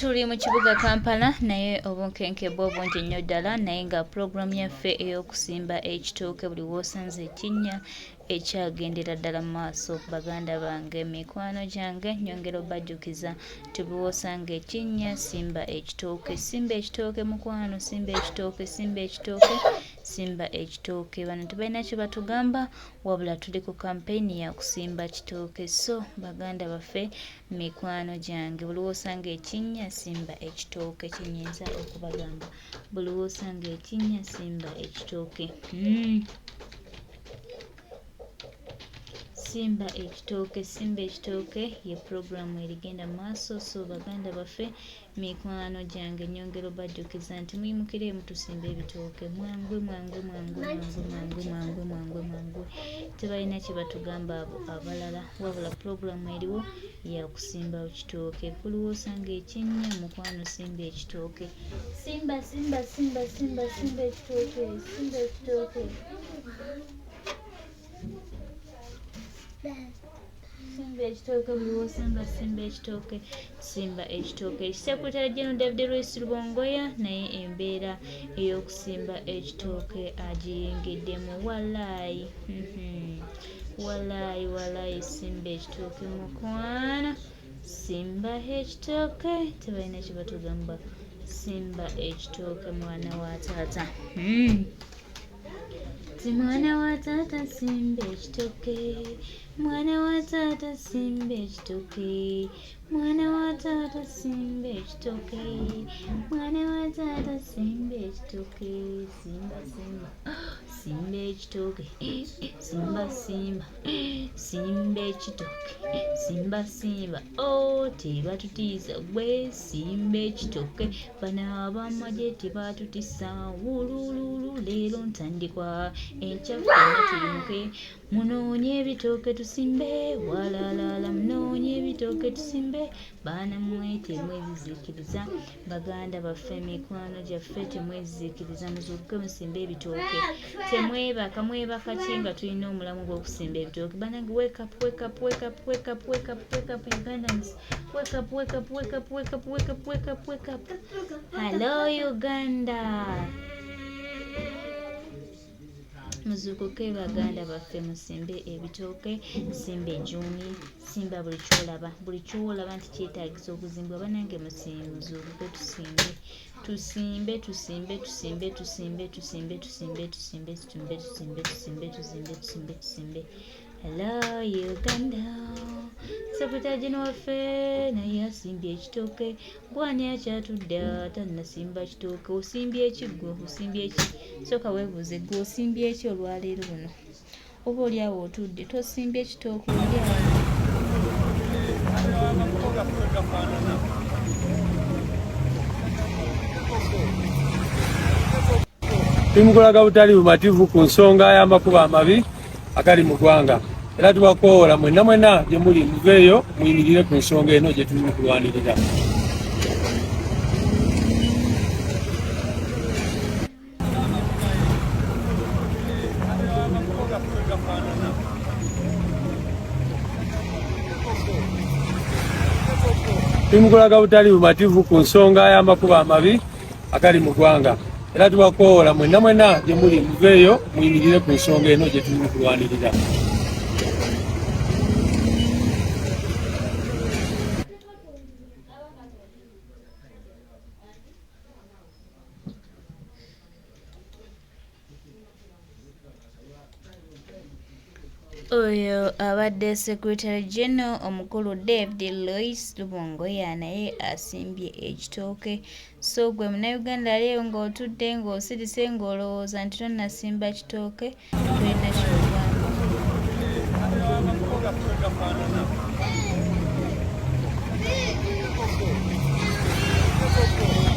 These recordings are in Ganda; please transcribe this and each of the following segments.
Tuli mu kibuga Kampala naye obunkenke bwo bungi nnyo ddala, naye nga pulogulaamu yaffe ey'okusimba ekitooke buli w'osanze ekinnya ekyagendera ddala mu maaso. Baganda bange, mikwano gyange, nnyongera obajjukiza nti buli w'osanga ekinnya simba ekitooke, simba ekitooke mukwano, simba ekitooke, simba ekitooke, simba ekitooke. Bano tebalina kye batugamba wabula tuli ku kampeyini ya kusimba kitooke, so baganda baffe Mikwano gyange buli wosanga ekinnya simba ekitooke kyenyinza okubagamba buli wosanga ekinnya simba ekitooke hmm. Simba ekitooke simba ekitooke ye pulogulaamu erigenda mu maaso so baganda baffe Mikwano gyange nyongera obajjukiza nti muyimukireemu tusimbe ebitooke mwangwe mwangwe mwangwe mwangwe mwangwe mwangwe mwangwe mwangwe tebalina kye batugamba abo abalala wabula pulogulaamu eriwo ya kusimba kitooke kuliwo osanga ekinnya mukwano simba ekitooke simba simba simba simba simba ekitooke simba ekitooke Simba ekitooke buli wosanga simba ekitooke simba ekitooke. Secretary General David Lewis Rubongoya naye embeera ey'okusimba ekitooke agiyingiddemu walaayi mhm. walaayi walaayi simba ekitooke mukwano simba ekitooke tebalina kyebatugamba simba ekitooke mwana wa taata hmm. Ti mwana wa taata simba ekitoke mwana wa taata simba ekitoke mwana wa taata simba ekitoke mwana wa taata simba ekitoke simba simba simba ekitoke simba simba simba ekitoke simba simba o oh, tebatutiisa gwe simba ekitoke Bano abamagye tebatutisa wulululu leero ntandikwa enkya ffenna tuyimuke munoonye ebitooke tusimbe walalala munoonye ebitooke tusimbe baana mwe temweziziikiriza baganda baffe mikwano gyaffe temweziziikiriza muzuukuke musimbe ebitooke temwebaka mwebaka ki nga tulina omulamu gw'okusimba ebitooke banange wake up wake up wake up wake up wake up wake up Ugandans Wake up, wake up, wake up, wake up, wake up, wake up, wake up. Hello Uganda. Muzuukuke baganda baffe musimbe ebitooke, simba ejuuni, simba buli kyolaba, buli kyolaba nti kyetaagisa okuzimbwa banange musimbe, muzuukuke tusimbe, tusimbe, tusimbe, tusimbe, tusimbe, tusimbe, tusimbe, tusimbe, tusimbe, tusimbe, tusimbe, tusimbe, tusimbe, tusimbe. Hello Uganda. Secretary General waffe naye asimbye ekitooke gwani akyatudde tannasimba kitooke osimbye eki gwe osimbye eki sooka weebuuze gwe osimbye eki olwaleero luno oba oli awo otudde tosimbye kitooke oli awo. Tuli mu kulaga butali bumativu ku nsonga y'amakubo amabi agali mu ggwanga era tubakoowoola mwenna mwenna gye muli muveeyo muyimirire ku nsonga eno gye tuli mu kulwanirira. Tuli mu kulaga butali bumativu ku nsonga y'amakubo amabi agali mu ggwanga era tubakoowoola mwenna mwenna gye muli muveeyo muyimirire ku nsonga eno gye tuli mu kulwanirira. Oyo abadde Secretary General omukulu David Lois Lubongoya naye asimbye ekitooke. So gwe Munnayuganda ali eyo ng'otudde ng'osirise ng'olowooza nti tonnasimba kitooke tolina ky'ogamba.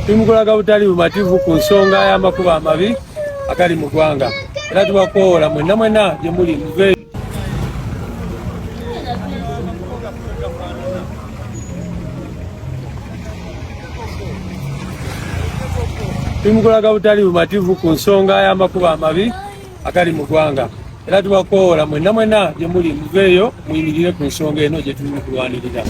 Tuli mu kulaga butali bumativu ku nsonga y'amakubo amabi agali mu ggwanga era tubakoowoola mwenna mwenna gye muli muve Tuli mu kulaga butali bumativu ku nsonga y'amakubo amabi agali mu ggwanga era tubakoowoola mwenna mwenna gye muli muveeyo muyimirire ku nsonga eno gye tuli mu kulwanirira.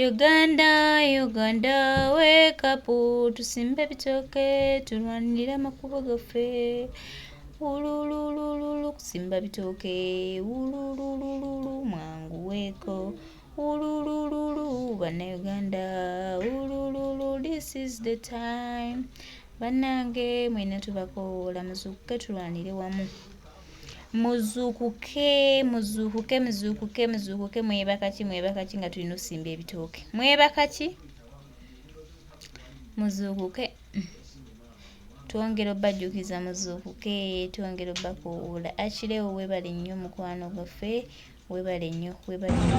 Uganda, Uganda, wake up, tusimbe ebitooke, tulwanirire amakubo gaffe. Wululululu kusimba bitooke, wululululu mwanguweeko, wululululu bannayuganda, wulululu this is the time. Bannange mwenna tubakoowoola muzuukuke tulwanire wamu. Muzuukuke, muzuukuke, muzuukuke, muzuukuke, mwebaka ki, mwebaka ki nga tulina osimba ebitooke? Mwebaka ki? Muzuukuke. Twongera obbajjukiza muzuukuke, twongera obbakoowoola. Akirewo weebale nnyo mukwano gwaffe, weebale nnyo, weebale nnyo.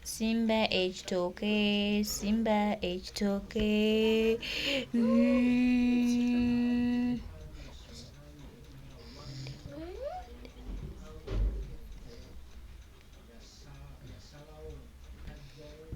Simba ekitooke, simba ekitooke.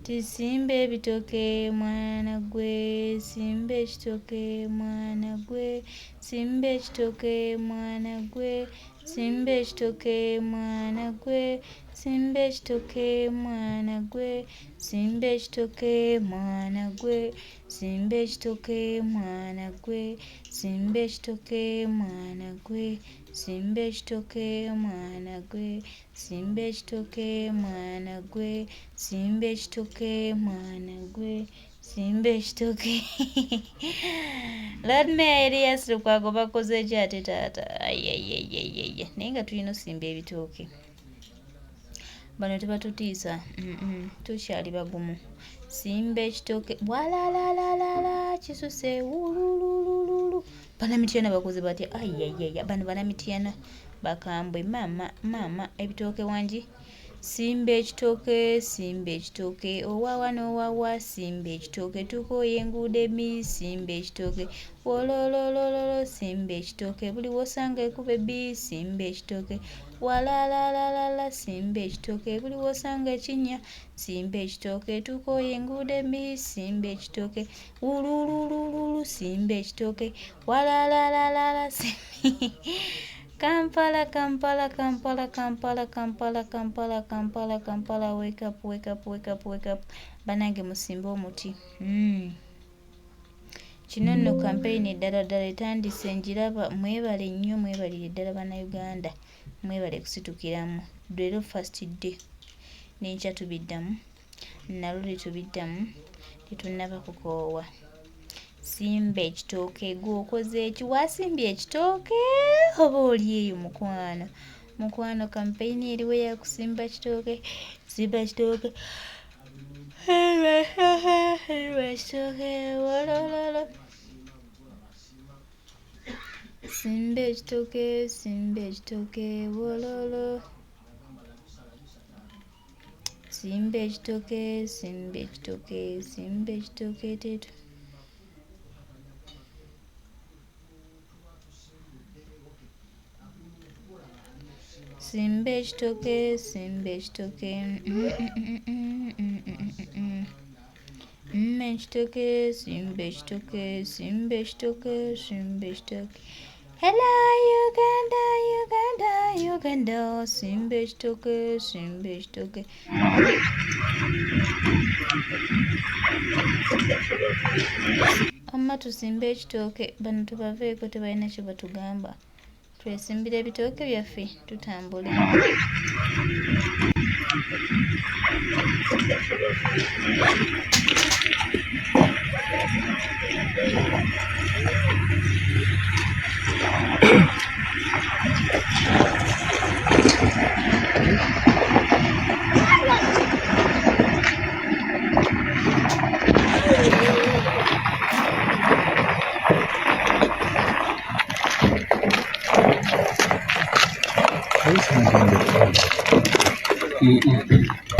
Tusimbe ebitooke mwana gwe, simba ekitooke mwana gwe, simba ekitooke mwana gwe, simba ekitooke mwana gwe, simba ekitooke mwana gwe, simba ekitooke mwana gwe, simba ekitooke mwana gwe, simba ekitooke mwana gwe, simba ekitooke mwana gwe, simba ekitooke mwana gwe, simba ekitooke mwana gwe, simba ekitooke. Lord Mayor Erias Lukwago bakoze ki ate taata? Ayayayayaya, naye nga tulina osimba ebitooke. Bano tebatutiisa, tukyali bagumu. Simba ekitooke, walalalalala, kisuse, wululululu. Banamityana bakoze batya? Ayayaya, bano banamityana bakambwe. Maama, maama, ebitooke wangi. Simba ekitooke, simba ekitooke, owawa n'owawa, simba ekitooke, tukooye enguudo embi, simba ekitooke, wolololololo, simba ekitooke, buli w'osanga ekkubo ebbi, simba ekitooke, walalalalala, simba ekitooke, buli w'osanga ekinnya, simba ekitooke, tukooye enguudo embi, simba ekitooke, wululululu, simba ekitooke, walalalalala, Kampala, Kampala, Kampala, Kampala, Kampala, Kampala, Kampala, Kampala, wake up, wake up, wake up, wake up. Banange musimbe omuti. Kino nno kampeyini ddala ddala etandise njiraba. Mwebale nnyo, mwebalire ddala bannayuganda. Mwebale kusitukiramu. Leero first day. N'enkya tubiddamu. Naluli tubiddamu. Tetunnaba kukoowa. Simba ekitooke, gwe okoze eki? Wasimbye ekitooke oba oli eyo mukwano? Mukwano kampeyini eriwo ya kusimba kitooke, simba kitooke. Simba ekitooke, wolololo. Simba ekitooke, simba ekitooke, wololo. Simba ekitooke, simba ekitooke, simba ekitooke tetu. Simba ekitooke, simba ekitooke. Ekitooke, simba ekitooke, simba ekitooke, simba ekitooke. Hello Uganda, Uganda, Uganda, simba ekitooke, simba ekitooke. Wamma tusimbe ekitooke, bano tubaveeko tebalina kye batugamba. Twesimbire ebitooke byaffe tutambule.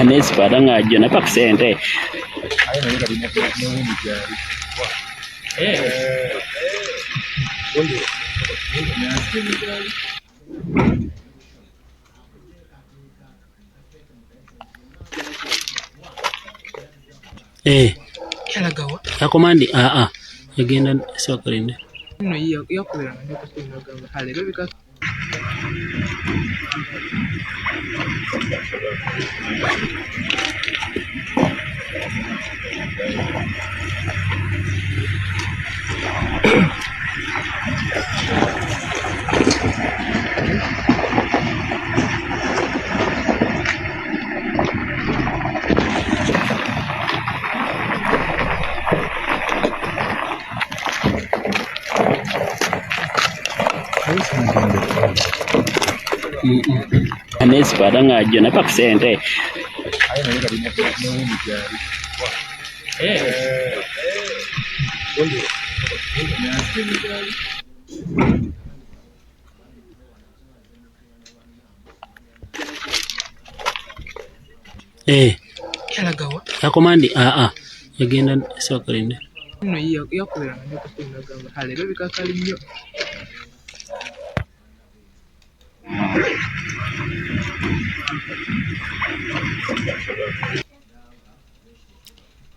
Nesipata ng'ajjo napa ku ssente. Eh. Yalagawa? Yakomandi aa yagenda sooka olinde. Nno ye yakubira nga ne ku ssimu n'agamba leero bika. Nesikwata nga jjo napa ku ssente. Eh. Yalagawa? Yakomandi aa yagenda sooka linde. Nno ye yakuberanga ne ku ssimu n'agamba ha leero bikakali nnyo.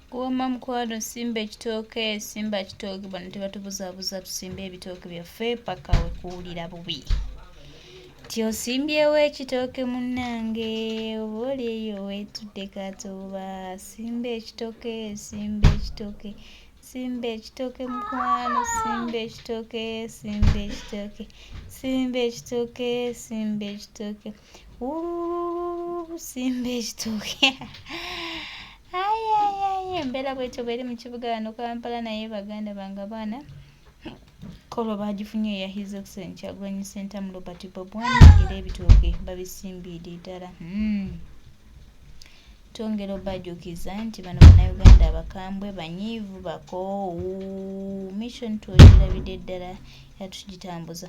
Kuwoma mukwano simba ekitooke simba kitooke bano tebatubuzaabuza tusimbe ebitooke byaffe paka wekuwulira bubi nti osimbyewo ekitooke munnange oba oli eyo weetudde katuuba simba ekitooke simba ekitooke simba ekitooke mukwano simba ekitooke simba ekitooke simba ekitooke simba ekitooke wulululu simba ekitooke ayi embeera bwetyo bweri mu kibuga wano Kampala naye baganda bange abaana kolo bagifunye eya His Excellency Kyagulanyi Ssentamu Robert Bobi Wine era ebitooke babisimbiidde ddala. Twongera obajukiza nti bano bannayuganda abakambwe banyiivu bakoowu mission twogirabidde ddala era tugitambuza.